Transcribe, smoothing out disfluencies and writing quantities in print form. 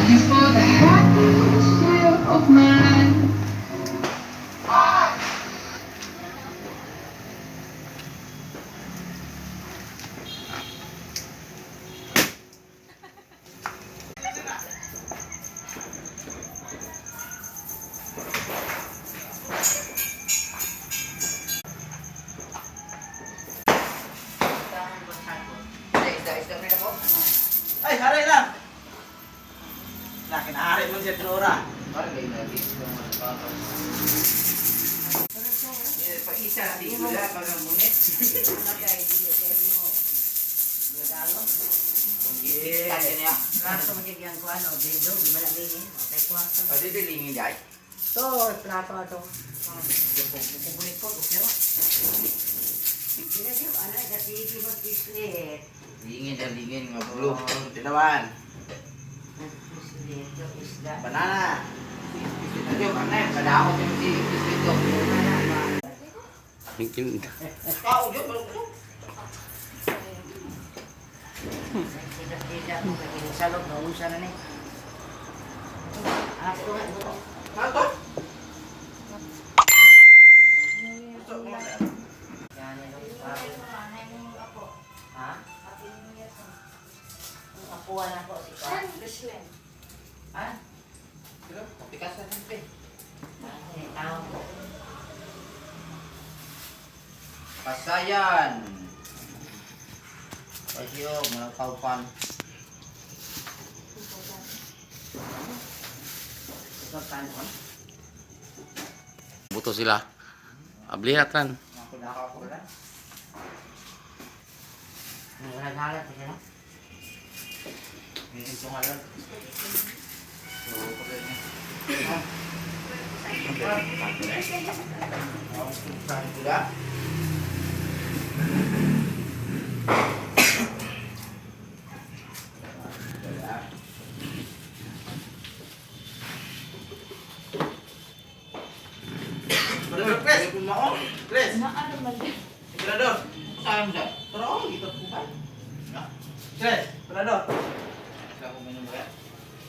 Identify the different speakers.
Speaker 1: You for the happiest year of mine.
Speaker 2: Ay, hari lang. Na, kinahari man siya tinura. Yeah.
Speaker 3: Plato magiging ko ano, bildo, di ba lang eh. Okay, kwarto.
Speaker 4: Pwede dilingin dyan.
Speaker 3: To, plato ato. Kukulit ko, okay ra. Sila ano, kasi mo pislit.
Speaker 4: Lingin na lingin nga blue.
Speaker 2: Oh, tinawan.
Speaker 3: Pislit, yung isda.
Speaker 2: Banana.
Speaker 4: Ito yung ano eh, kadako yung si dito. Tao dyan, malukso.
Speaker 3: Sila ko kay salog na unsa na ni. Ah, ito nga, ito.
Speaker 4: Ano to?
Speaker 3: Yan, yan, yung Ha? Ang apuan ako si Ka. Ha?
Speaker 4: Pero, pikas na din eh.
Speaker 3: Ah, tawag ko.
Speaker 4: Pasayan. Pasyo, mga kaupan.
Speaker 3: Ikaw kanon.
Speaker 5: Buto sila. Ablihat ran.
Speaker 4: Ako na.
Speaker 3: Naghalat pa siya.
Speaker 4: May ito nga lang. So, pagkain niya. Saan ko na?
Speaker 2: Chris, Chris. Emperador.
Speaker 4: Saan mo dyan?